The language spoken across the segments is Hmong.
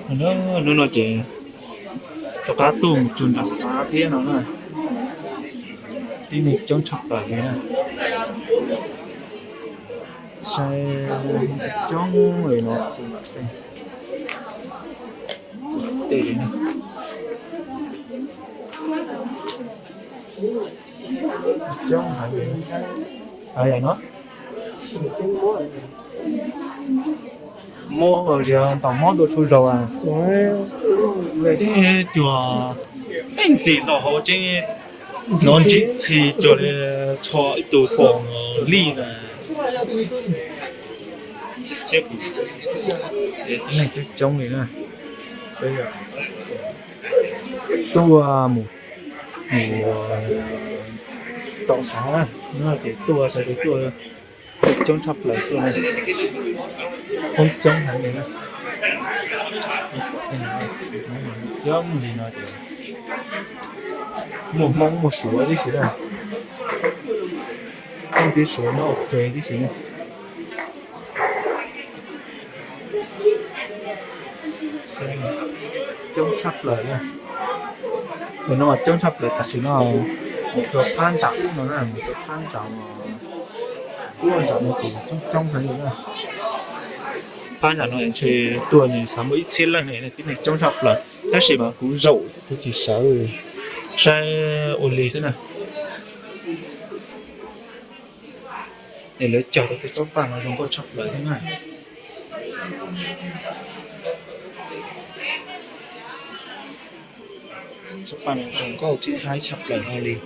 Hnub no ces rov qab tuaj mus txog nram xav thiab no na. Tib neeg coob tshaj plaws li na. Saib coob li no. Tej li na. Coob heev li no. Muab ntau mob dua tsaug zog. Cuag teej txim los hauv tseeb, hnov ntsib txhij cuag li txhua ib tug pom lij na. Coob coob li na. Tuaj mus, mus tom xav na, no ces tuaj sawv daws tuaj coob tshaj plaws tuaj na. Poob coob heev li na. Coob li no ces muaj Hmoob muaj Suav tib si na. Hmoob thiab Suav nyob ua ke tib si na. Coob tshaj plaws na. Nim no mas coob tshaj plaws tam sim no. Mus rau phab nram ub no na, mus rau phab nram, ub nram no ces coob coob heev li na. Phab nram no ntshe tuaj nws xav muaj ib txhiab leej ne, tib neeg coob tshaj plaws. Tab sis mas kuv zaum kuv tsis sawv, saib ua li xwb na. Es lawv cog tau tej tsob paj no zoo nkauj tshaj plaws thiab na. Tsob paj no zoo nkauj thiab haib tshaj plaws no li.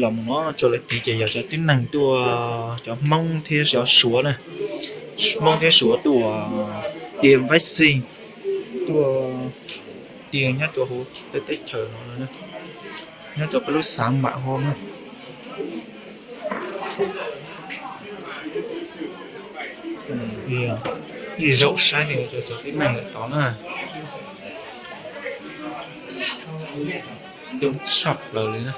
Los mus no rau lawv tid ces yog cov tib neeg tuaj, cov Hmoob thiab cov Suav na. Hmoob thiab Suav tuaj tiam vaib xij, tuaj tiam nyob rau hauv tej teb chaws no, nyob rau peb lub xav mam ho na. Ib zaum saib li cov tib neeg lawm tod na. Coob tshaj plaws li na.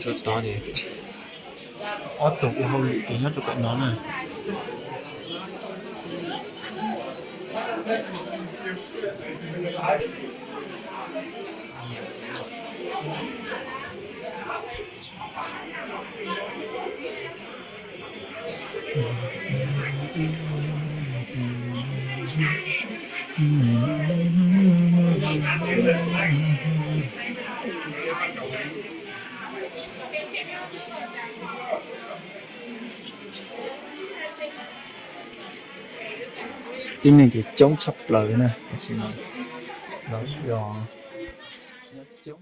Tod, ob tug ua hauj lwm ces nyob rau pem no na. Tib neeg ces coob tshaj plaws li na. Los yog